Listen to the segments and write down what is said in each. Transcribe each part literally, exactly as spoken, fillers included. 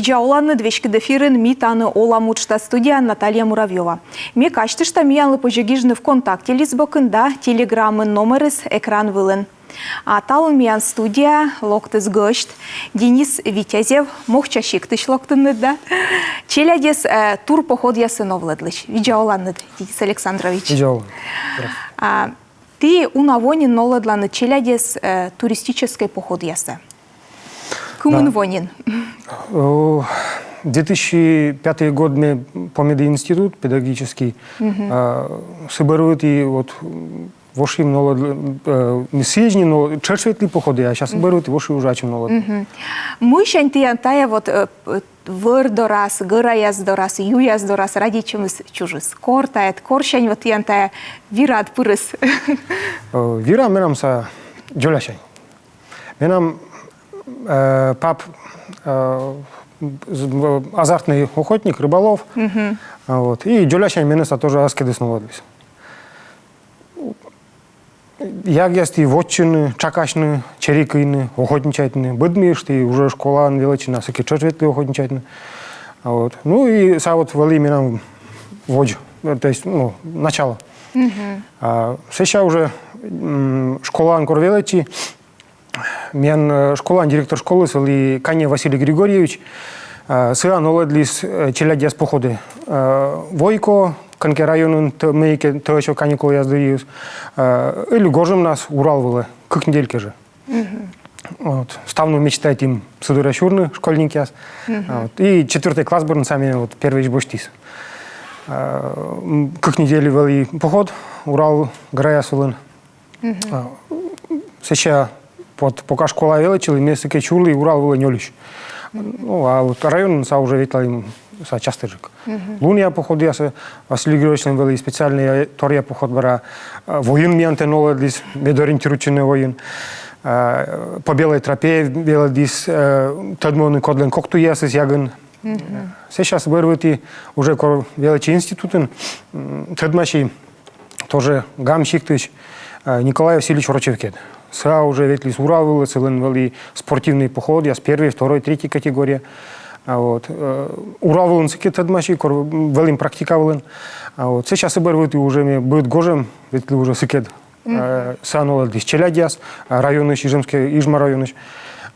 Видза оланныд, веськыд эфирын «Ми тані олам» уджтас, студияын Наталья Муравьёва. Ме казьтышта, миянлы позьӧ гижны ВКонтакте лист бокын да Телеграмын, номерыс экран вылын. А талун миян студияӧ локтіс гӧсьт Денис Витязев, Мохча сиктысь локтінныд, да? Челядьӧс э, турпоходъясын овлӧдлысь. Видза оланныд, Денис Александрович. Видза олан. А, ті уна во нин новлӧдланныд челядьӧс э, туристическӧй походъясӧ. Кымын во нин? Э, две тысячи пятый год ме помеди институт педагогический. Э, сы бӧрын и вот м, вошим новлӧд-, э, ми сідз нин но тшӧтш ветлі походъясӧ, а сы бӧрын и воши уже ачым новлӧд. Мыйсянь тіян тайӧ вот э, п- вӧр дорас, гӧраяс дорас, юяс дорас радейтчӧмыс чужис? Кор тайӧ, корсянь вот тіян тайӧ вирад пырис? Э, вира менам сійӧ дзолясянь. Менам э, пап э, з- э, азартный охотник, рыболов. А вот. И дзолясянь менӧ сійӧ тоже аскӧдыс новлӧдліс. Ягъястӧ вотчыны, чакасьны, чери кыйны, охотничайтны. Быдмышті уже школаын велӧдчи на, сэки тшӧтш ветлі охотничайтны. А вот. Ну и сійӧ вот вӧлі менам водз, э, то есть, ну, начало. А сэсся уже м, школаын кор велӧдчи, миян э, школаын директор школы вӧлі Канев Василий Григорьевич. Э, сійӧ новлӧдліс э, челядьяс походӧ. Э, Войко, кӧнкӧ районын, тӧ- мыйкӧ тӧ ещё каникулъяс дырйиыс. Э, ылі гожӧмнас Урал вылӧ, кык недель кежӧ. Вот. Ставным мечтайтім сы дорӧ сюрны, школьникъяс. А вот. И четвёртӧй класс бӧрын сійӧ менӧ вот первойысь босьтіс. Э, м, кык недель вӧлі поход Урал гӧраяс вылын. А, сэсся вот пока школаӧ велӧдчылі, ме сэки сюрлі Урал вылӧ нёльысь. Ну, а вот районын сійӧ уже ветлалім сійӧ частӧджык. Лунъя походъясӧ Василий Григорьевичлӧн вӧлі специальнӧй торъя поход бара. А, войын миян тӧ новлӧдліс, медориентируйтчыны войын. А, по белой тропе велӧдіс, э, тӧдмавны, кодлӧн кок туйясыс ягын. Сэсся сы бӧрвыв и уже кор велӧдчи институтын, м, тӧдмаси тоже Гам сиктысь, э, Николай Васильевич Рочевкед. Сійӧ уже ветліс Урал вылӧ, сылӧн вӧлі спортивнӧй походъяс, первой, второй, третьей категория. А вот, э, Урал вылын сэки тӧдмаси, кор вӧлім практика вылын. А вот, сэсся сы бӧрвыв и уже ме быд гожӧм ветлі уже сыкӧд. Э, сійӧ новлӧдліс челядьяс, э, районысь, Ижемскӧй, Ижма районысь,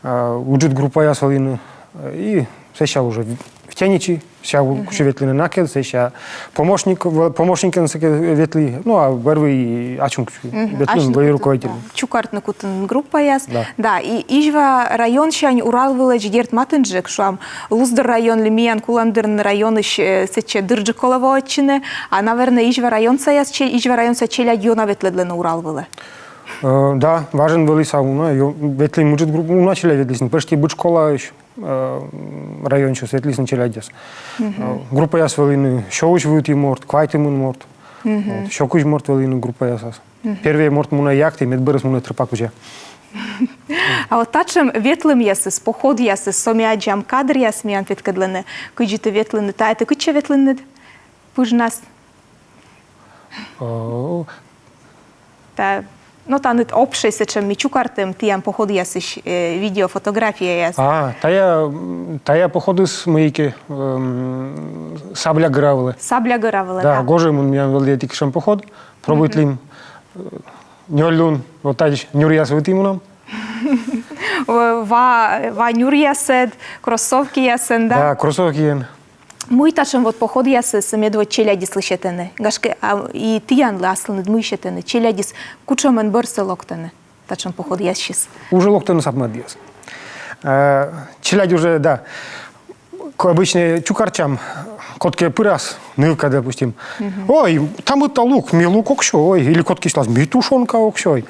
э, ыджыд группаяс вӧліны, э, и сэсся уже в- втяничи, сэсся у- кутчи ветлыны накӧд, сэсся помощник, в- помощникӧн сэки ветлі, ну, а бӧрвыв и ачым кутчи ветлі, ачым вӧлі кутчи руководитель. Чукӧртны кутны группаяс. Да. Да, и Изьва районсянь Урал вылӧдз, дерт, матынджык, шуам, Луздор районлы миян Кулӧмдырын районысь, э, сэтчӧ дырджык колӧ воӧдчыны, а, наверно, Изьва районсаяс, че- Изьва районса челядь ёна ветлӧдлӧны Урал вылӧ. Э, да, важӧн вӧлі сійӧ уна, ё- ветлі ыджыд группа, уна челядь ветлісны, почти быд школаысь, э, районсьыс ветлісны челядьяс. Э, группаяс вӧліны сёысь вывті морт, квайтымын морт, вот, сё кузь морт вӧліны группаясас. Первой морт мунӧ якті, медбӧрыс мунӧ тропа кузя. А вот татшӧм ветлӧмъясыс, походъясыс, со ми аддзам кадръяс миян петкӧдлӧны, кыдзи ті ветлінныд, тайӧ ті кытчӧ ветлінныд пыжнас? О, Та, ну, тані общӧй сэтшӧм ми чукӧртім тіян походъясысь, э, видео, фотографияяс. А, тайӧ, м, тайӧ походыс мыйкӧ, эм, Сабля гӧра вылӧ. Сабля гӧра вылӧ, да. Да, гожӧмын миян вӧлі ӧти кытшӧм поход. Пробуйтлім, э, нёль лун, вот тадз нюръяс вывті мунам. Ва, ва нюръясыд, кроссовкиясыд, да? Да, кроссовкиӧн. Мый татшӧм вот походъясыс медводз челядьыслы сетӧны? Гашкӧ, а, и тіянлы аслыныд мый сетӧны? Челядьыс кутшӧмӧн бӧрсӧ локтӧны татшӧм походъясысь? Уже локтӧны сабмӧдъяс. Э, челядь уже, да. Ко-, обычно чукӧртчам, кодкӧ пырас, нывка, допустим. Ой, та мыйта лук, ми лук ог сё, ой, или кодкӧ сёяс, ми тушёнка ог сё, ой.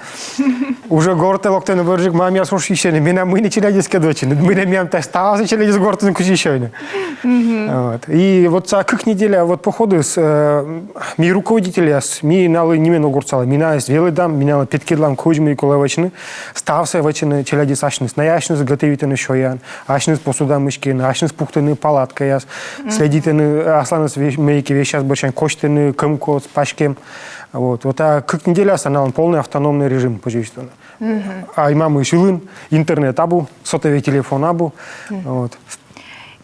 Уже гортӧ локтӧны бӧрджык, мамъяс ошйысьӧны, менам мый нӧ челядьыскӧд вӧчны, менам миян тай ставсӧ челядьыс гортын кузьысьӧны. Вот. И вот сійӧ кык неделя, вот походыс, э, ми руководительяс, ми налы ниме ог отсалӧ, ми найӧс велӧдам, ми налы петкӧдлам, кыдз мый колӧ вӧчны, ставсӧ вӧчӧны челядьыс асьныс, найӧ асьныс готовитӧны сёян, асьныс посуда мыськӧны, асьныс пуктӧны палаткаяс, следитӧны асланыс ве-, мыйкӧ вещьяс бӧрсянь, косьтӧны кӧмкот, паськӧм. Вот. Вот, а кык неделяыс налӧн полный автономный режим позьӧ ыстыны. Ай мамысь ылын, интернет абу, сотовый телефон абу. Вот.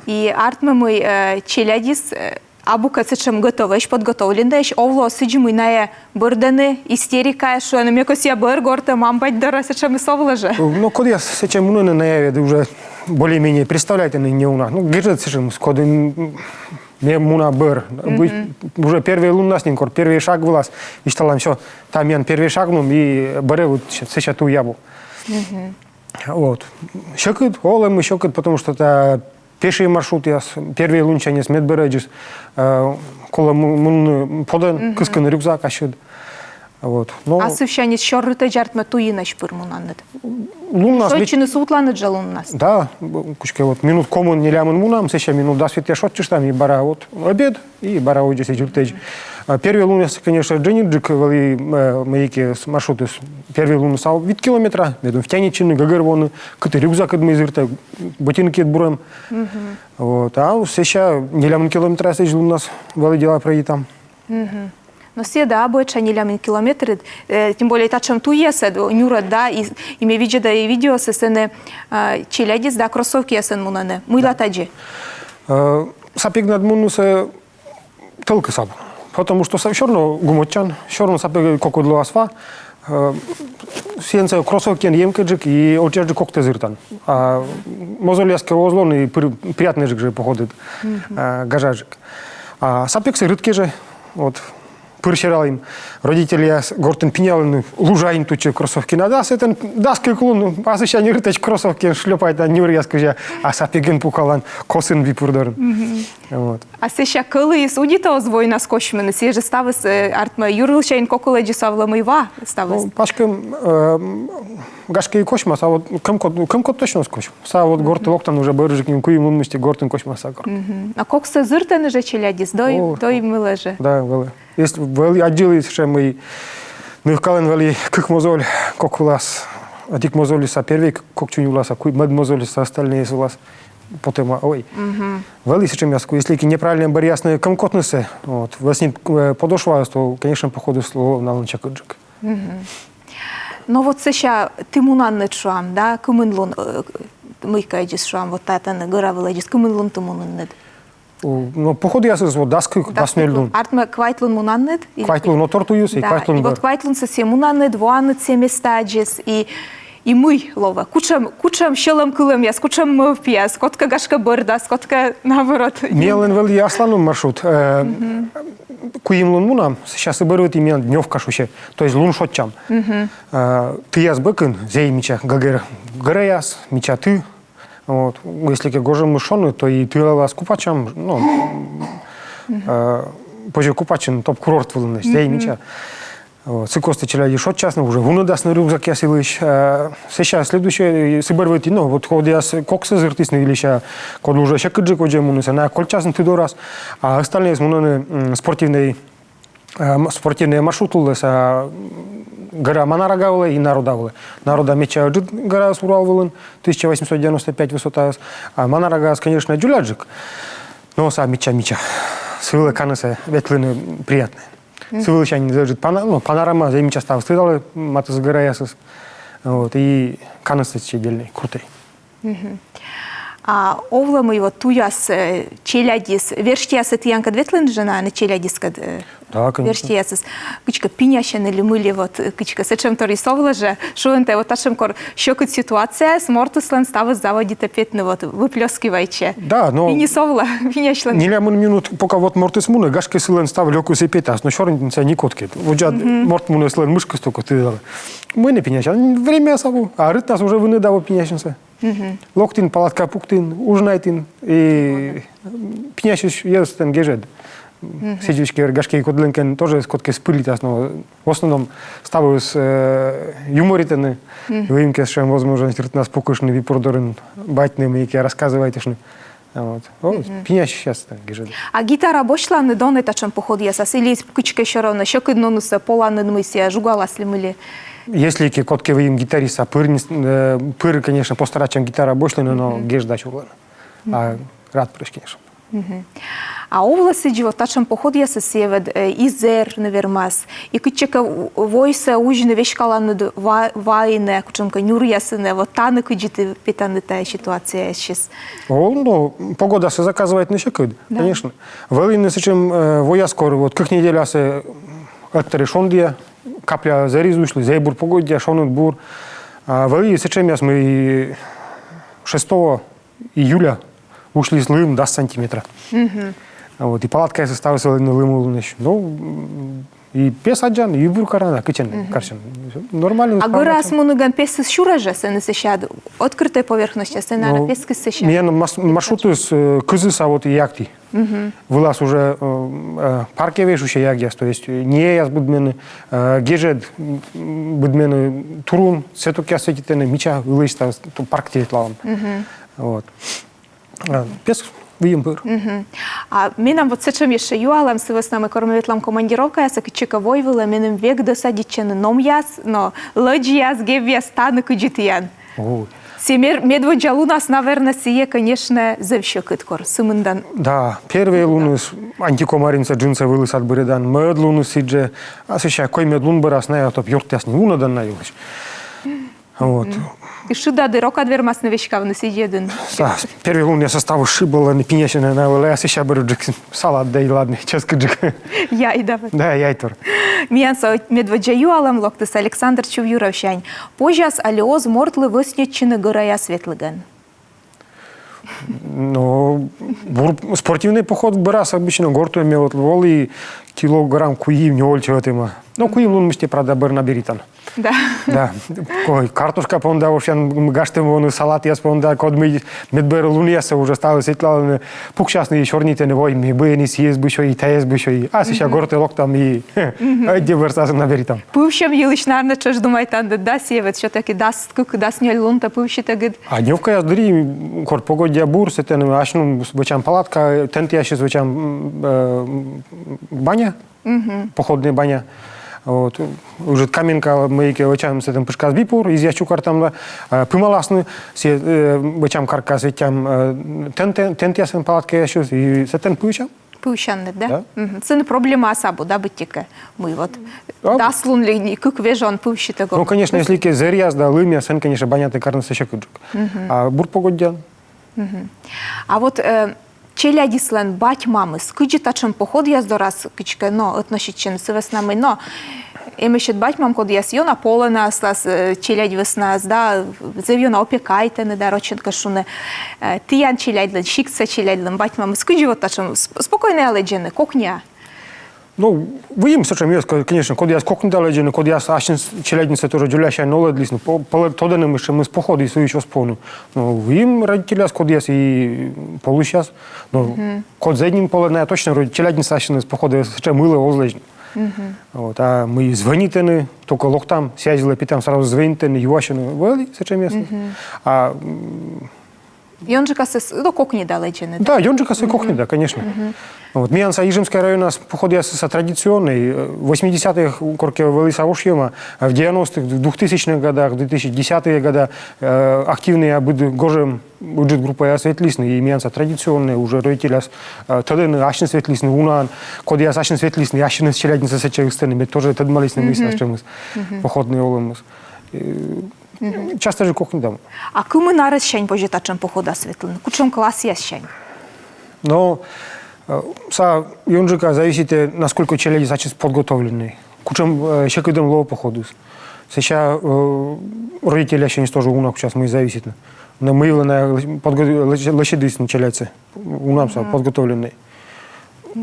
И артмӧ, мый, э, челядьыс, э, абу кӧ сэтшӧм готовӧсь, подготовленнӧйӧсь, овлӧ сідзи, мый найӧ бӧрдӧны, истерикаӧсь, шуӧны: «Ме кӧсъя бӧр гортӧ, мам-бать дорӧ», сэтшӧмыс овлӧ жӧ. Но кодъяс сэтчӧ мунӧны, найӧ ведь уже более-менее представляйтӧны неуна. Ну, гижӧд сэтшӧмыс, коді, м, ме муна бӧр. Уже первой луннас нин, кор первой шаг вылас висьталам: «Всё, тайӧ миян первой шаг, ну, и бӧрӧ вот сэсся туй абу». Вот. Сьӧкыд, олӧмӧ сьӧкыд, потому что та пеший маршрутъяс, первой лунсяньыс медбӧрӧдзыс, э, колӧ му-, мунны подӧн, кыскыны рюкзак ассьыд. Вот. Но асывсяньыс сёр рытӧдз, артмӧ, туйынӧсь пыр мунанныд. Луннас ведь шойччыны сувтланныд жӧ луннас. Да, б-, кутшӧмкӧ вот минут комын-нелямын мунам, сэсся минут дас вит шойччыштам, и бара вот обед, и бара уже сэтчӧ рытӧдз. А первой лунъяс, конечно, дженьыдджык вӧлі, э, мыйкӧ с-, маршрутыс. Первой луныс вит километра, медым втянитчыны, гӧгӧрвоны, кыті рюкзакыд, мый зыртӧ, ботинкиыд бурӧм. Вот. А сэсся нелямын километръясӧдз луннас вӧлі дела прӧйдитам. Но сійӧ да абу этша нелямын километрыд, э, тем более татшӧм туйясыд, нюрад, да, и, и ме видзӧда и видеосӧ, сэні, э, челядьыс, да, кроссовкиясӧн мунӧны. Мыйла тадзи? Э, сапегнад муннысӧ тӧлкыс абу. Потому что всё равно гумӧдчан, всё равно сапег кокыд лоас ва, э, сійӧн сійӧ кроссовкиӧн емкӧджык и ӧтчаджык коктӧ зыртан. А мозольяс кӧ оз ло, и пыр-, приятнӧйджык жӧ походыд, э, гажаджык. А сапегсӧ рыткӧ жӧ, вот, пыр сералім. Родительяс гортын пинялӧны: «Лужаин тутчӧ кроссовкинад». А сэтӧн дас кык лун асывсянь рытӧдз кроссовкиӧн шлёпайтан нюръяс кузя, а сапегӧн пукалан косын випур дорын. Вот. А сэсся кӧлуйыс удитӧ оз войнас косьмыны, сійӧ жӧ ставыс, э, артмӧ, юр вылсянь кокылӧдзыс овлӧ, мый ва ставыс. Ну, паськӧм, эм, гашкӧ и косьмас, а вот кӧмкот, кӧмкот точно оз косьм. Сэсся вот гортӧ локтан уже бӧрджык нин, куим лун мысти гортын косьмас сэсся горт. А коксӧ зыртӧны жӧ челядьыс, дой, дой мылӧ жӧ. Да, вӧлі. Если вӧлі, аддзылі сэтшӧм, мый нывкалӧн вӧлі кык мозоль кок вылас, ӧтик мозольыс сэсся первой к-, кок чунь вылас, а ку-, мӧд мозольыс сэсся остальнӧйыс вылас потӧма, ой. Вӧлі сэтшӧмъяс, ку-, если кӧ неправильнӧ бӧръясны кӧмкотнысӧ, вот, вӧснит, э, подошваыс, то, конечно, походыс лоӧ налӧн сьӧкыдджык. Но вот сэсся ті мунанныд, шуам, да, кымын лун, э, мыйкӧ ӧдзыс, шуам, вот татӧн гӧра вылӧдзыс, кымын лун ті мунанныд? О, но походъясыс вот дас кык, дас нёль лун. Артмӧ, квайт лун мунанныд? Или квайт лун отор туйыс, и квайт лун бӧр. Да, и вот квайт лунсӧ сійӧ мунанныд, воанныд сійӧ местаӧдзыс, и, и мый лоӧ? Кутшӧм, кутшӧм сьӧлӧм кылӧмъяс, кутшӧм мӧвпъяс, кодкӧ, гашкӧ, бӧрдас, кодкӧ, наоборот. Миянлӧн вӧлі асланым маршрут. Э, куим лун мунам, сэсся сы бӧрын и миян днёвка шусьӧ, то есть лун шойччам. Э, тыяс бокын зэй мича гӧгӧр гӧраяс, мича ты, вот. Если кӧ гожӧмыс шоны, то и тыяс купайтчам, ну, э, позьӧ купайтчыны топ курорт вылын, зэй мича. Вот. Сы костӧ челядь шойччасны, уже вунӧдасны рюкзакъяс йылысь. Э, сэсся следующее, э, сы бӧрын, ну, вот кодъяс коксӧ зыртісны, или сэсся код уже сьӧкыдджык водзӧ мунісны, найӧ кольччасны ты дорас, а остальнӧйыс мунӧны, м, спортивнӧй э, м, спортивнӧй маршрут лоас, а, м, гӧра Манарага вылӧ и Народа вылӧ. Народа медся ыджыд гӧраыс Урал вылын, тысяча восемьсот девяносто пять высотаыс, а Манарагаыс, конечно, дзоляджык, но сэсся мича-мича. Сы вылӧ канысӧ ветлыны приятнӧ. Сы вылысянь ыджыд пана-, ну, панорама, зэй мича ставыс тыдалӧ, матысса гӧраясыс. Вот, и каныс сэтчӧ дельнӧй, крутӧй. А овлӧ, мый вот туйяс, э, челядьыс, верстьӧясыс тіянкӧд ветлӧны жӧ на, челядьыскӧд, э, да, конечно. Верстьӧясыс кыдзкӧ пинясьӧны ли мый ли, вот, э, кыдзкӧ сэтшӧм торйыс овлӧ жӧ, шуӧны тай, вот татшӧм, кор сьӧкыд ситуацияяс, мортыслӧн ставыс заводитӧ петны, вот, выплёскивайтчӧ. Да, но пиньыс овлӧ, пинясьлӧны. Нелямын минут, пока вот мортыс мунӧ, гашкӧ, сылӧн став лёкыс и петас, но сёрнитны сэсся некодкӧд. Водзад морт мунӧ, сылӧн мышкыс только тыдалӧ. Мый нӧ пинясьӧ, времияыс абу, а рытнас уже вынӧдӧ абу пинясьыны сэсся. Локтін, палатка пуктін, ужинайтін, и пинясьысь йӧзыслӧн гежӧд. Сідз веськӧ, гашкӧ, и кодлӧнкӧ тоже кодкӧ спылитас, но в основном ставыс, э, юморитӧны, выйым кӧ сэтшӧм возможность рытнас пукыштны випур дорын, байтны, мыйкӧ рассказывайтыштны. Вот. О, пинясьысь гежӧд. А гитара босьтланныд он татшӧм походъясас, или кыдзкӧ всё равно сьӧкыд нунысӧ поланныд, мый сійӧ жугалас ли мый ли? Если кӧ кодкӧ выйым гитарист, а пыр не с-, э, пыр, конечно, постаратчам гитара босьтлыны, но геж дась урлыны. А рад пырысь, конечно. Мгм. А овлӧ сідзи вот татшӧм походъясыс, сійӧ ведь, э, и зэр, наверно, и кытчӧкӧ в-, войсӧ узьны веськаланныд ва-, вайнӧ, кутшӧмкӧ нюръясӧ нин, вот тані кыдзи ті петанныд тайӧ ситуациясьыс? О, ну, погодасӧ заказывайтны сьӧкыд, да, конечно. Вӧліны сэтшӧм, э, вояс, кор вот кык неделясӧ ӧтарӧ шондіа, капля зэр из усьлы, зэй бур погодья, шоныд бур. А вӧлі сэтшӧмъяс, мый шестого июля усьліс лым дас сантиметра. Мгм. Вот, и палаткаясыс ставыс вӧліны лым улын эшшӧ. Ну, м, и пес аддзан, и бур каран, а кытчӧ нӧ карсьӧн. Нормально. А гӧрас мунігӧн песыс сюрӧ жӧ, сэні сэсся открытая поверхность, а сэні, наверно, пескыс сэсся. Миян мас-, маршрутыс, э, кызыс, а вот и ягті. Мгм. Вылас уже, э, э, паркӧ вежсьӧ ягъяс, то есть, э, ньӧяс быдмӧны, э, гежӧд, м, быдмӧны турун, цветокъяс сетитӧны, мича ылысь ставыс, то парк тіятлалӧм. Мгм. Вот. А пес выйым пыр. Мгм. А менам вот сэтшӧм ещӧ юалӧм, сы вӧсна мый кор ме ветлам командировкаясӧ кытчӧкӧ войвылӧ, меным век досадитчӧны номъяс, но лӧдзьяс, гевъяс, тані кыдзи тіян. О. Сійӧ мер-, медводдза лунас, наверно, сійӧ, конечно, зэв сьӧкыд, кор сы мындан. Да, первой луныс антикомаринсӧ джынсӧ вылысад бырӧдан, мӧд луныс сідзжӧ, а сэсся коймӧд лун бӧрас найӧ топ ёртъяс нин, унӧдан на йылысь. Вот. Мгм. И шыдад и рокад вермасны веськавны сідз ӧдйӧ. Да, первой лунъясас ставыс шыб вӧліны, пинясьӧны на вӧлі, а сэсся бӧрынджык салат да и ладнӧ, чӧскыдджык. Яй да вот. Да, яйтор. Миян со медводдза юалӧм локтіс Александр Чувьюровсянь. Позяс али оз мортлы вӧсньӧдчыны гӧраяс ветлігӧн? Ну, бур-, спортивнӧй поход бӧрас обычно гортӧ ме вот волі килограмм куим-нёль чӧвӧтӧма. Но куим лун мысти, правда, бӧр на беритан. Да. Да. Кой, картошка понда ошъян, м, гажтӧм воны, салатъяс понда, код мый медбӧр лунъяссӧ уже ставыс ветлалӧны, пуксясны и сёрнитӧны, ой, ме бы ӧні сійӧс бы сёйи, тайӧс бы сёйи. А сэсся гортӧ локтам и ӧдйӧ бӧрсас на беритам. Пывсьӧм йылысь, наверно, тшӧтш думайтанныд, да, сійӧ ведь всё-таки дас кык, дас нёль лунтӧ пывсьытӧгыд. А днёвкаяс дырйи, кор погодья бур, сэтӧн асьным вӧчам палатка, тентъясьыс вӧчам, м, э, м, баня, походнӧй баня. Вот. Уже каменка мыйкӧ вӧчам, сэтӧн пытшкас би пур, изъяс чукӧртам да, э, пымаласны, сійӧ, э, вӧчам каркас, вӧчам, э, тент-, тентъясӧн палаткаясӧн, и сэтӧн пывсям. Пывсянныд, да? Да. Мгм. Сэні проблемаыс абу, да, быттьӧкӧ. Мый вот. А? Дас лун ли кык вежон пывсьытӧг. Ну, конечно, если кӧ зэръяс да лымъяс, сэн, конечно, банятӧ карнысӧ сьӧкыдджык. Мгм. А бур погодьяын? Мгм. А вот, э, челядьыслӧн бать-мамыс кыдзи татшӧм походъяс дорас кыдзкӧ, но, относитчӧны, сы вӧсна мый, но, эмӧсь ӧд бать-мам, кодъяс ёна полӧны аслас, э, челядь вӧснас, да, зэв ёна опекайтӧны, да, рочӧн кӧ шуны. Э, тіян челядьлӧн, сиктса челядьлӧн бать-мамыс кыдзи вот татшӧм сп-, спокойнӧя лэдзӧны, кокниа? Ну, выйым сэтшӧмъяс, ко-, конечно, кодъяс кокниа лэдзӧны, кодъяс асьныс челядьнысӧ тоже дзолясянь нуӧдлісны, по-, полӧ-, тӧдӧны, мый сэтшӧмыс походыс, и всё, спокойно. Но выйым родительяс, кодъяс и полысьяс. Но код зэв нин полӧ, найӧ точно вроде челядьныс асьныс походӧ сэтшӧм ылӧ оз лэдзны. Вот, а мый звӧнитӧны, только локтам, связь вылӧ петам, сразу звӧнитӧны, юасьӧны, вӧлі сэтшӧмъяс. А, м, ёнджыкасыс, ну, кокниа лэдзӧны, да? Да, ёнджыкасыс кокниа, конечно. Вот. Миянса Ижемскӧй районас походъясыс традиционнӧй. Э, восьмидесятых, коркӧ вӧліс ошйӧма, а в девяностых, в двухтысячных годах, в две тысячи десятые года, э, активнӧя быд гожӧм ыджыд группаяс ветлісны, и миянса традиционнӧй уже родительяс, э, тӧдӧны, асьныс ветлісны унаӧн, кодъяс асьныс ветлісны, асьныс челядьнысӧ сэтчӧ ыстӧны, мед тоже тӧдмалісны, мый сэтшӧмыс походнӧй олӧмыс. Э, часто жӧ кокниа. А кымын арӧссянь позьӧ татшӧм походас ветлыны? Кутшӧм классъяссянь? Но, э, со ёнджыка зависитӧ, насколько челядьыс ачыс подготовленнӧй. Кутшӧм, э, сьӧкыдӧн лоӧ походыс. Сэсся, э, родительяссяньыс тоже уна кутшӧмӧсь зависитны. Но мый вылӧ найӧ лӧсь-, подго-, лӧсь-, лӧсьӧдісны челядьсӧ. Уна-м со подготовленнӧй.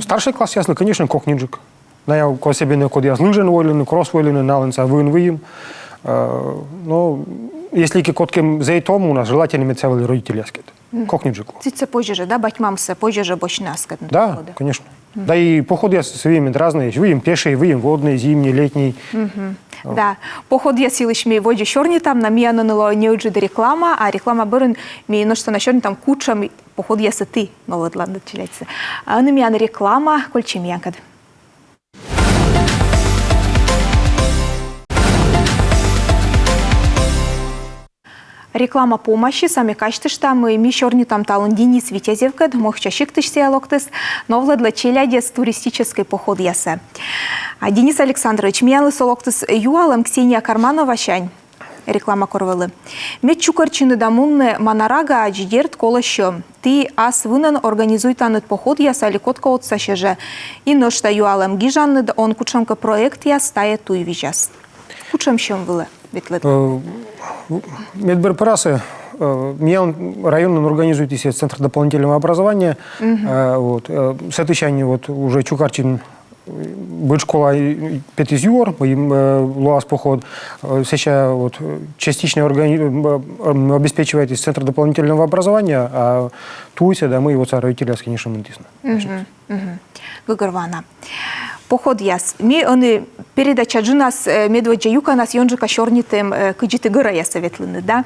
Старшӧй классъяслы, конечно, кокниджык. Найӧ особенно кодъяс лыжиӧн волӧны, кросс волӧны, налӧн со вын выйым. Э, но если кӧ кодкӧ зэй том уна, желательно, мед со вӧлі родительяскӧд. Кокниджык лоӧ. Сэтчӧ позьӧ жӧ, да, бать-мамсӧ позьӧ жӧ босьтны аскӧд. Да, конечно. Да и походъяс сэтшӧм разнӧй. Выйым пешӧй, выйым воднӧй, зимнӧй, летнӧй. Да. Походъяс йылысь ми водзӧ сёрнитам на, миян ӧні лоӧ неыджыд реклама, а реклама бӧрын ми нӧшта на сёрнитам, кутшӧм походъясӧ ті новлӧдланныд челядьсӧ. А ӧні миян реклама, кольччӧй миянкӧд. Реклама помасис, а ме казьтышта, мый ми сёрнитам талун Денис Витязевкӧд, Мойхча сиктысь сійӧ локтіс, новлӧдлӧ челядьӧс туристическӧй походъясӧ. А, Денис Александрович, миянлы со локтіс юалӧм Ксения Кармановасянь, реклама кор вӧлі. Мед чукӧртчыны да мунны Манарагаӧдз, дерт, колӧ сьӧм. Ті ас вынӧн организуйтанныд походъяс али кодкӧ отсасьӧ жӧ? И нӧшта юалӧм: гижанныд он кутшӧмкӧ проектъяс тайӧ туйвизяс? Кутшӧм сьӧм вылӧ ветлӧд? Э, медбӧр пырасӧ, э, миян районын организуйтіс Центр дополнительного образования. Э, вот, э, сэтысянь вот уже чукӧртчим, э, быд школа, э, петіс юӧр, мый, э, лоас поход. Э, сэсся вот, э, частично органи-, э, э, обеспечивайтіс Центр дополнительного образования, а туйсӧ да мый вот са родительяс, конечно, мынтісны. Мгм. Гӧгӧрвоана. Походъяс. Ми ӧні передача джынас, э, медводдза юкӧнас ёнджыка сёрнитім, э, кыдзи ті гӧраясӧ ветлінныд, да?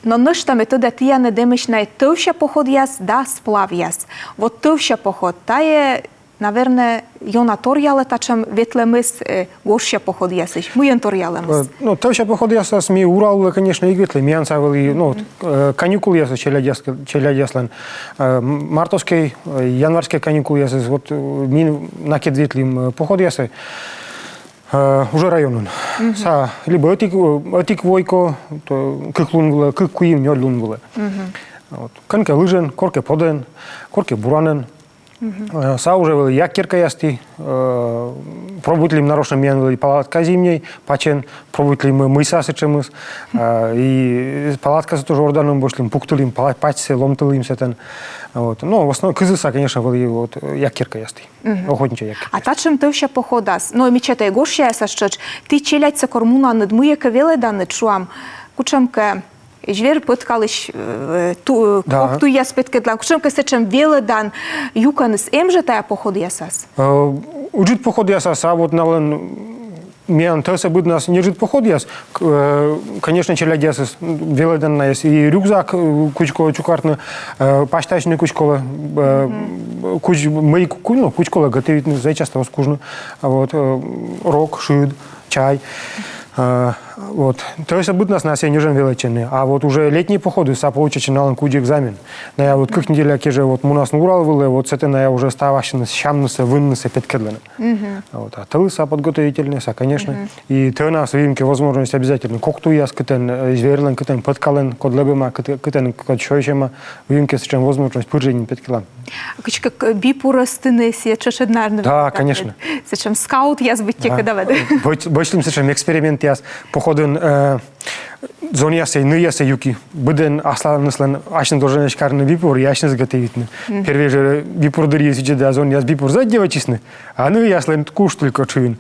Но нӧшта ме тӧда, тіянӧ эмӧсь на тӧвся походъяс да сплавъяс. Вот тӧвся поход — тайӧ, наверно, ёна торъялӧ татшӧм ветлӧмыс, э, гожся походъясысь. Мыйӧн торъялӧмыс? Э, ну, тӧвся походъясас ми Урал вылӧ, конечно, эг ветлы. Миян са вӧлі, ну, вот, э, каникулъясыс челядьяс-, челядьяслӧн, э, м-, мартовскӧй, э, январьскӧй каникулъясыс, вот, э, ми накӧд ветлім, э, походъясӧ, э, уже районын. Са либӧ ӧтик, э, ӧтик вой кӧ, то кык лун вылӧ, кык, куим, нёль лун вылӧ. Вот. Кӧнкӧ лыжиӧн, коркӧ подӧн, коркӧ буранӧн. Э, са уже вӧлі як керкаясті, э, пробуйтлім, нарочно миян вӧлі палатка зимньӧй, пачӧн пробуйтлім, мый, мый са сэтшӧмыс. Э, и палаткасӧ тоже ордӧнӧн босьтлім, пуктылім, пала-, пачсӧ ломтылім сэтӧн. Вот. Но в основном кызьыс са, конечно, вӧлі вот, э, як керкаясті. Охотничья як керкаясті. А татшӧм тӧвся походас, но, мича тай гожсяясас тшӧтш, ті челядьсӧ кор мунанныд, мыйкӧ велӧданныд, шуам, кутшӧмкӧ звер пӧткалысь, э, ту-, э, кок туйяс петкӧдлан, кутшӧмкӧ сэтшӧм велӧдан юкӧныс эм жӧ тайӧ походъясас? Э, ыджыд походъясас, а вот налӧн, миян тӧвсӧ быднас неыджыд походъяс, к-, э, конечно, челядьясыс велӧдан найӧс, и рюкзак, э, кутшӧмкӧ чукӧртны, э, пасьтасьны кутшӧмкӧ, э, кутш-, мый ку-, ну, кутшӧмкӧ готовитны, зэв часто оз кужны, а вот, э, рок, шыд, чай. Э, вот. Тӧвсӧ быднас найӧс ньӧжйӧн велӧдчӧны. А вот уже летние походы, са получайтчӧ налӧн кыдзи экзамен. Найӧ вот кык неделя кежӧ вот мунасны Урал вылӧ, вот сэтӧн найӧ уже ставнысӧ, сямнысӧ, выннысӧ петкӧдлӧны. Вот. А тӧлыс са подготовительнӧй, са, конечно. И тӧнас выйым кӧ возможность, обязательно кок туйяс кытӧн, э, зверлӧн кытӧн, пӧткалӧн, код лэбӧма, кыт-, кытӧн код сёйсьӧма, выйым кӧ сэтшӧм возможность, пыр жӧ нин петкӧдлам. Кыдзкӧ, э, випур ӧзтыны, сійӧ тшӧтш ӧд, наверно, да, конечно. Сэтшӧм скаутъяс быттьӧкӧ, да, вед? Быт-, босьтлім сэтшӧм экспериментъяс. Походын, э, зонъяссӧ, нывъяссӧ юки. Быдӧн асланыслӧн асьныс долженӧсь карны випур и асьныс готовитны. Первой жӧ випур дырйи сідз да зонъяс випур зэв дивӧтчисны, а нывъяслӧн куш только тшын.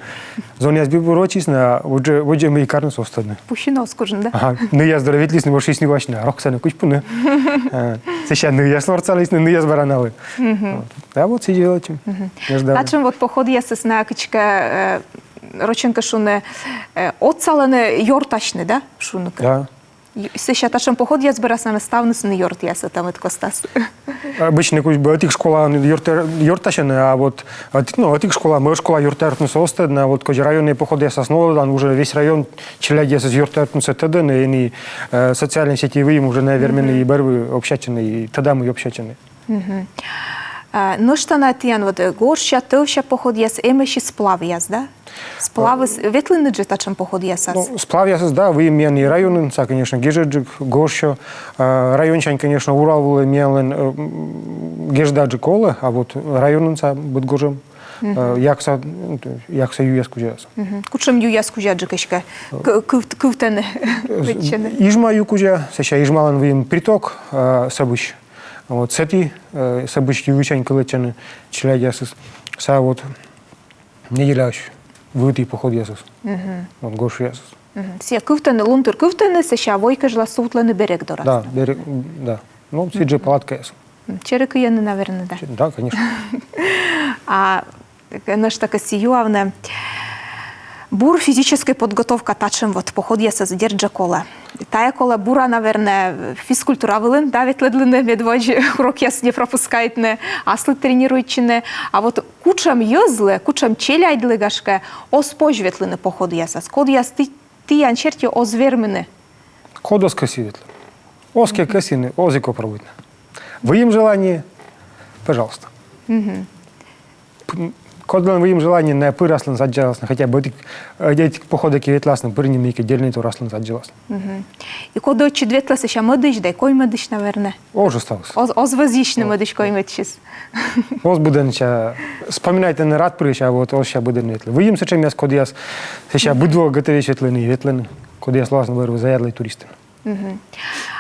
Зонъяс випур вӧчисны, а водзӧ, водзӧ мый карнысӧ оз тӧдны. Пусьыны оз кужны, да? Ага. Нывъяс дорӧ ветлісны, вошисны васьнӧ, а рок сэні кыдз пуны. Э, сэсся нывъяс ворсалісны, нывъяс бара налы. Вот. А вот сідз велӧдчим. Татшӧм вот походъясыс на кыдзкӧ, э, рочӧн кӧ шуны, э, отсалӧны ёртасьны, да, шуны кӧ? Да. И сэсся татшӧм походъяс бӧрас на ставнысӧ ёртъясӧ тӧмыт костас. Обычно кыдз бы ӧтик школаын ёрта-, ёртасьӧны, а вот ӧтик, ну, ӧтик школа, мӧд школа ёртъяртнысӧ оз тӧдны, а вот кыдз районнӧй походъясас новлӧдлан, уже весь район челядьясыс ёртъяртнысӧ тӧдӧны, и, э, социальнӧй сеть выйым уже, наверно, и бӧрвыв общайтчӧны, и тӧдам и общайтчӧны. А, нӧшта на тіян вот, э, гожся, тӧвся походъяс, эмӧсь и сплавъяс, да? Сплавыс, ветлінныд жӧ татшӧм походъясас? Ну, сплавъясыс, да, выйым миян и районын, са, конечно, гежӧдджык, гожсьӧ. А, районсянь, конечно, Урал вылӧ миянлӧн, э, м, гежӧдджык олӧ, а вот районын са быд гожӧм. Э, якса, м, якса юяс кузяс. Кутшӧм юяс кузяджык эськӧ к-, кыв-, кывтӧны, э, вӧчӧны? Ижма ю кузя, сэсся Ижмалӧн выйым приток, э, Сӧбысь. Вот, сэті, э, Сӧбысь юысянь кылӧдчӧны челядьясыс. Са вот неделяысь вывті походъясыс. Вот, гожъясыс. Сійӧ кывтӧны, лун тыр кывтӧны, сэсся вой кежлас сувтлӧны берег дорас. Да, берег, да. Ну, сідз жӧ палаткаясын. М, чери кыйӧны, наверно, да? Че-, да, конечно. А нӧшта кӧсъя юавны. Бур физическӧй подготовка татшӧм вот походъясас, дерт жӧ, колӧ. Тайӧ колӧ бура, наверно, физкультура вылын, да, ветлӧдлыны, медводз урокъяс не пропускайтны, аслыд тренируйтчыны. А вот кутшӧм йӧзлы, кутшӧм челядьлы, гашкӧ, оз позь ветлыны походъясас, кодъяс ті-, тіян серти оз вермыны? Код оз кӧсйы ветлыны. Оз ке кӧсйы, оз и ко пробуйтны. Выйым желание, пожалуйста. П-, кодлӧн выйым желание, найӧ пыр аслыныс аддзаласны, хотя бы ӧтик, э, ӧтик походӧ ке ветласны, пыр нин мыйкӧ дельнӧйтор аслыныс аддзаласны. И коді ӧтчыд ветлӧ, сэсся мӧдысь да, коймӧдысь, наверно. Оз ставыс. Оз, оз вӧзйысьны мӧдысь коймӧдысьыс. Оз быдӧн сэсся вспоминайтны рад пырысь, а вот оз сэсся быдӧн ветлы. Выйым сэтшӧмъяс, кодъяс сэсся быд во готовясь ветлыны, ветлыны. Кодъяс лоасны вӧр-, заядлӧй туристӧн.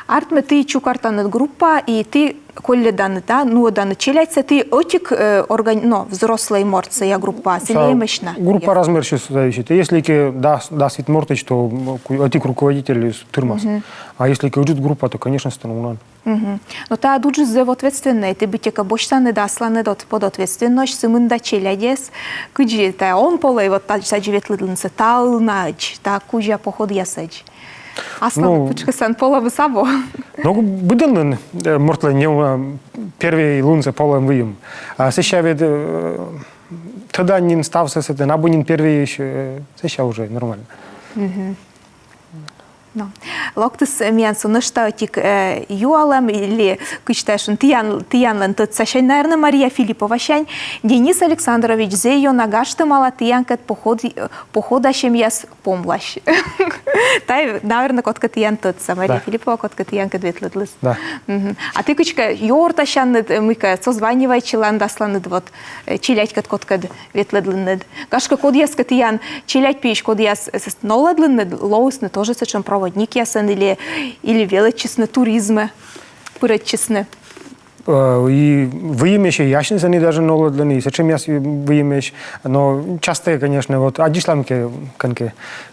Артмӧ, ті чукӧртанныд группа, и ті колльӧданныд, да, нуӧданныд челядьсӧ, ті ӧтик, э, органи-, но, взрослӧй морт сійӧ группаас, или эмӧсь на? Группа размерсьыс зависит. Если ке дас, дас вит мортӧсь, то, м, ку-, ӧтик руководительыс тырмас. А если ке ыджыд группа, то, конечно, сэтӧн унаӧн. Но тайӧ уджыс зэв ответственнӧй, ті быттьӧкӧ босьтанныд да асланыд да от-, под ответственность сымында челядьӧс. Кыдзи тайӧ он полӧй, вот та-, тадзи ветлӧдлыны сійӧ та ылнаӧдз, та кузя походъясӧдз. Аслад пытшкӧсӧн полӧмыс абу. Но быдӧнлӧн, э, мортлӧн неуна первой лунсӧ полӧм выйым. А сэсся ведь, э, тӧдан нин ставсӧ сэтӧн, абу нин первойысь, э, сэсся уже нормально. Но. Локтіс миян со нӧшта ӧтик, э, юалӧм, или кыдз тайӧ шуны, тіян, тіянлӧн тӧдсасянь, наверно, Мария Филипповасянь. Денис Александрович, зэй ёна гажтӧмала тіянкӧд поход-, э, походасьӧмъяс помлась. Тайӧ, наверно, кодкӧ тіян тӧдса, Мария Филиппова кодкӧ тіянкӧд ветлӧдліс. Да. А ті кыдзкӧ ёртасянныд, э, мыйкӧ созванивайтчыланныд асланыд, вот, э, челядькӧд кодкӧд ветлӧдлінныд. Гашкӧ, кодъяскӧ тіян челядь пиысь, кодъяс, э, с-, нолӧдлінныд, лоисны тоже сэтшӧм проводникъясӧн или, или велӧдчисны туризмӧ, пырӧдчисны. Э, и выйымӧсь, и асьнысӧн и даже нолӧдлӧны, и сэтшӧмъяс выйымӧсь. Но часто, конечно, вот аддзысьлам кӧ кӧнкӧ,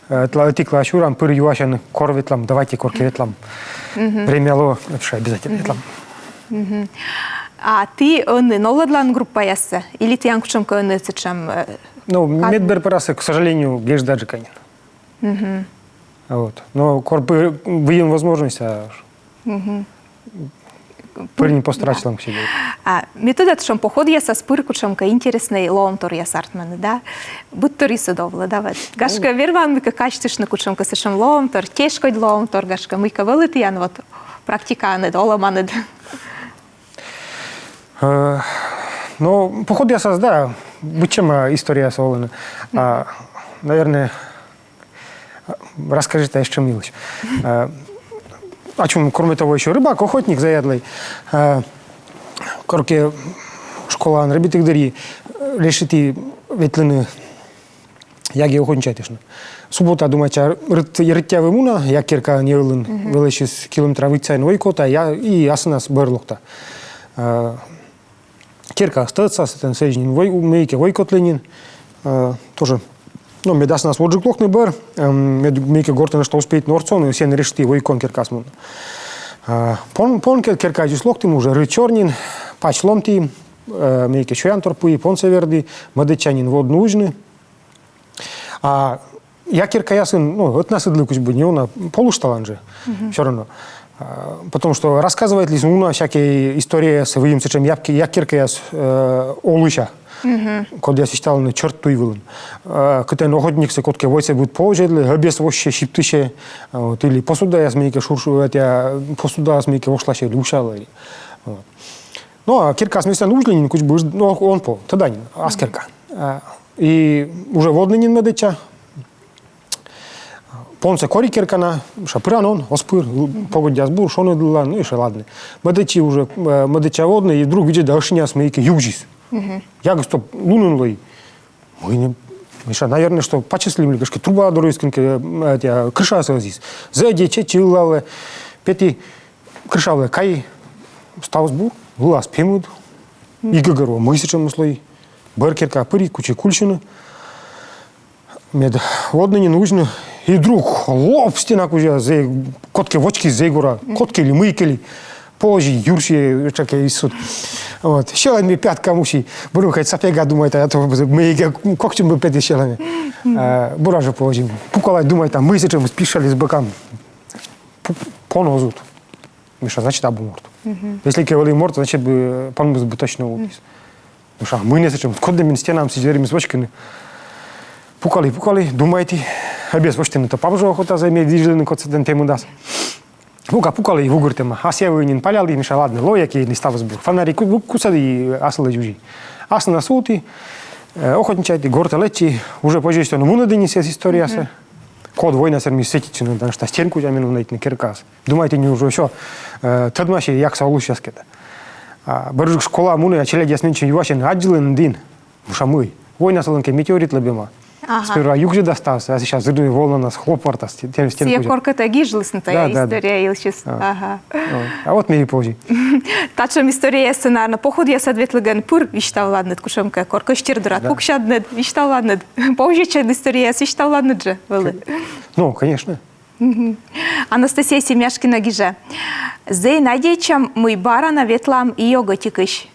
э, тла-, ӧтик класс юрам, пыр юасьӧны, кор ветлам, давайте коркӧ ветлам. Время лоӧ, вообще обязательно ветлам. А ті ӧні нолӧдланныд группаяссӧ? Или тіян кутшӧмкӧ ӧні сэтшӧм, э, ну, кад-, медбӧр пырас, к сожалению, геждаджык нин. Вот. Но кор пыр-, выйым возможность, а пыр нин постарайтчылам кыдзкӧ. А ме тӧда, сэтшӧм походъясас пыр кутшӧмкӧ интереснӧй лоӧмторъяс артмӧны, да? Быдторйыс ӧд овлӧ, да, вот. Гашкӧ, верман мыйкӧ казьтыштны кутшӧмкӧ сэтшӧм лоӧмтор, тешкодь лоӧмтор, гашкӧ, мыйкӧ вӧлі тіян вот практикаанныд, олӧманныд. Э, но походъясас, да, быдсяма историяяс овлӧны. А, наверное, расскажи, а ещё милость. Э, ачым, кроме того, ещё рыбак, охотник заядлӧй. Э, коркӧ школаын рӧбитіг дырйи, э, решиті ветлыны яге охотничайтыштны. Суббота думайтча, рыт-, рытъявны муна, яг керкаын, йӧлын, велӧдчис километра вит сайын войкота, я, и асывнас бӧр локта. Э, керкаыс тӧдса, сэтӧн сэсся нин вой-, мыйкӧ войкотлі нин, э, тоже. Но мед асывнас водзджык локны бӧр, эм, мед мыйкӧ гортӧ нӧшта успейтны ортсовны, сэн решиті войкоӧн керкаас мунны. Э, пон-, понкӧд керкаысь локтім, уже рыт сёр нин, пач ломті, э, мыйкӧ сёянтор пуи, понсӧ верді, мӧдӧдча нин водны-узьны. А я керкаясын, ну, ӧтнасыдлы кыдз бы неуна полышталан жӧ, всё равно. А, потому что рассказывайтлісны уна всякӧй историяяс, выйым сэтшӧм я ке-, я керкаяс, э, олыся. Кодъяс висьталӧны чёрт туй вылын. Э, кытӧн охотниксӧ кодкӧ войсӧ быд поводзьӧдлӧ, ӧбез воссьӧ, сиптысьӧ, вот, или посудаяс мыйкӧ шурш-, этія, посудаяс мыйкӧ вошласьӧ или усялӧ. Вот. Но, а керкаас ме сэтӧн узьлі нин кыдз бы, но, он пол, тӧда нин, ас керка. А, и уже водны нин мӧдӧдча. Понсӧ кори керканас, мися, пыран он, оз пыр, л-, погодяыс бур, шоныд вылас, ну, и всё, ладно. Мӧдӧдчи уже, э, мӧдӧдча водны, и вдруг видзӧда, ӧшиняс мыйкӧ югзис. Ягыс то лунын лои. Мый нӧ, мися, наверное, что пачӧслім ли, гашкӧ, труба дорысь кӧнкӧ, э, этія, крышаыс ӧзйис. Зэв ӧдйӧ чеччи ылалӧ, петі крыша вылӧ, кайи, ставыс бур, вылас пемыд. И гӧгӧрво, мый сэтшӧмыс лои. Бӧр керкаӧ пыри, кучи кульсьыны. Мед водны нин, узьны, и вдруг лоп, стена кузя, зэй, кодкӧ вочкис зэй гора, кодкӧ ли, мыйкӧ ли. Повозьӧ, юрсиӧ, чакӧ и сут. Вот. Сьӧлӧм ме пятка муси. Бур, хоть сапега, думайта, а то мыйкӧ кокчим бы петіс сьӧлӧмӧ. А, бура жӧ повозьӧ. Пукала, думайта, мый сэтшӧмыс пищаліс бокам. Пу-, пон оз ут. Мися, значит, абу морт. Если кӧ вӧлі морт, значит, бы понмыс бы точно уліс. Мися, мый нӧ сэтшӧм, кодӧн мен стенаыс, дверьыс вочкыны. Пукалі, пукалі, думайті. Ӧбез восьтыны то паб жӧ охота зэй, мед видзӧдлыны, код сэтӧн пемыдас. Пука пукалі и вугыртӧма. Асъя выйӧ нин палялі, мися, ладно, лоӧ кӧ, и ставыс бур. Фонари ку-, ку-, кусӧді, и асылӧдз узьӧ. Асывнас сувті, э, охотничайтті, гортӧ лэччи, уже позьӧ, что, ну, мунӧді нин сійӧ историясӧ. Код войнас верми светитчыны, потому что стен кузя меным найти керкаас. Думайті, нин уже всё, э, тӧдмаси, як сійӧ олысьяскӧд. А бӧрджык школаӧ мунӧ, а челядьяс менсьым юасьӧны, аддзылін дін. Муша мый. Войнас вӧлӧмкӧ метеорит лэбӧма. Ага. Сперва югзьӧдас ставсӧ, а сейчас взрывнысь волнанас хлопвартас стен, стен кузя. Сійӧ коркӧ тай гижлісны тайӧ история йылысь. Ага. А вот ме и позьӧ. Татшӧм историяяссӧ, наверно, походъясад ветлігӧн пыр висьтавланныд кутшӧмкӧ, кор кӧстер дорад пуксянныд, висьтавланныд. Повзьӧдчан историяяс висьтавланныд жӧ вӧлі. Ну, конечно. Анастасия Семяшкина гижӧ: «Зэй надейтчам, мый бара на ветлам Йӧгӧтикысь».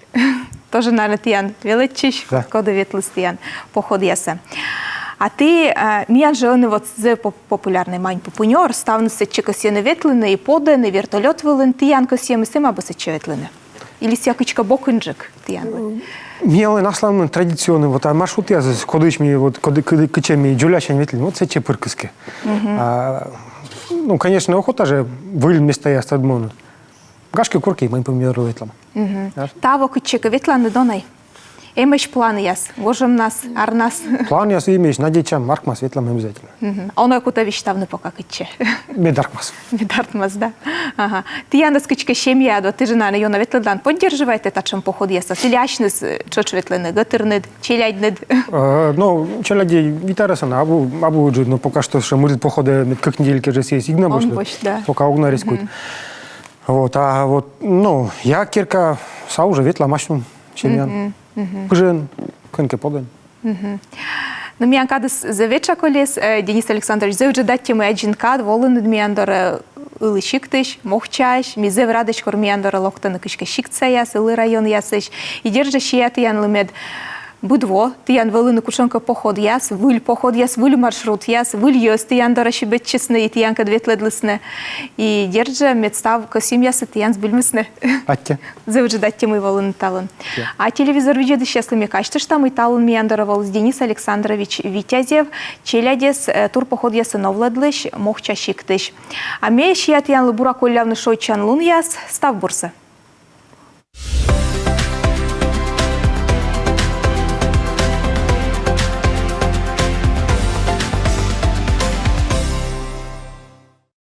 Тоже, наверно, тіян велӧдчысь, да, коді ветліс тіян походъясӧ. А ті, э, миян жӧ ӧні вот зэй поп-, популярнӧй Маньпупунёр, ставныс сэтчӧ кӧсйӧны ветлыны, и подӧн, и вертолёт вылын, тіян кӧсйӧмыс эм абу сэтчӧ ветлыны? Или сійӧ кыдзкӧ бокынджык тіян? Миянлӧн аслам традиционнӧй вот, а, маршрутъяс, кодысь ми вот, коді, коді, кытчӧ ми дзолясянь ветлім, вот сэтчӧ пыр кыскӧ. А, ну, конечно, охота жӧ выль местаяс тӧдмавны. Гашкӧ, коркӧ Маньпупунёрӧ ветлам. Таво кытчӧкӧ ветланныд онӧ? Эмӧсь планъяс гожӧмнас, арнас? Планъяс эмӧсь, надейтчам, артмас, ветлам обязательно. Онӧ кутӧй висьтавны пока кытчӧ? Мед артмас. Мед артмас, да. Ага. Тіянӧс кыдзкӧ семьяад, вот ті жӧ, наверно, ёна ветлӧдлан, поддерживайтӧ татшӧм походъясас? Или асьныс, э, тшӧтш ветлӧны, гӧтырныд, челядьныд? Э, ну, челядь вит арӧсӧн, абу, абу ыджыд, но пока что сэтшӧм мырд походӧ, мед кӧкъя недель кежӧ сійӧс эг на босьтлы. Пока ог на рискуйт. Да. Вот, а вот, ну, я керкаас уже ветлам асьным семьяӧн. Пыжӧн, кӧнкӧ подӧн. Ну, миян кадыс зэв этша колис, э, Денис Александрович, зэв ыджыд аттьӧ, мый аддзинныд кад волыны миян дорӧ Ылі сиктысь, Мохчаысь, ми зэв радӧсь, кор миян дорӧ локтӧны кыдзкӧ сиктсаяс, Ылі районъясысь. И дерт жӧ, сиа тіянлы, мед быд во тіян вӧліны кутшӧмкӧ походъяс, выль походъяс, выль маршрутъяс, выль йӧз тіян дорӧ сибӧдчисны и тіянкӧд ветлӧдлісны. И дерт жӧ, мед став кӧсйӧмъясыд тіян збыльмисны. Аттьӧ. Зэв ыджыд аттьӧ, мый волінныд талун. Аттьӧ. А телевизор видзӧдысьяслы ме казьтышта, мый талун миян дорӧ воліс Денис Александрович Витязев, челядьӧс, э, турпоходъясӧ новлӧдлысь Мохча сиктысь. А ме сиа тіянлы бура коллявны шойччан лунъяс, став бурсӧ.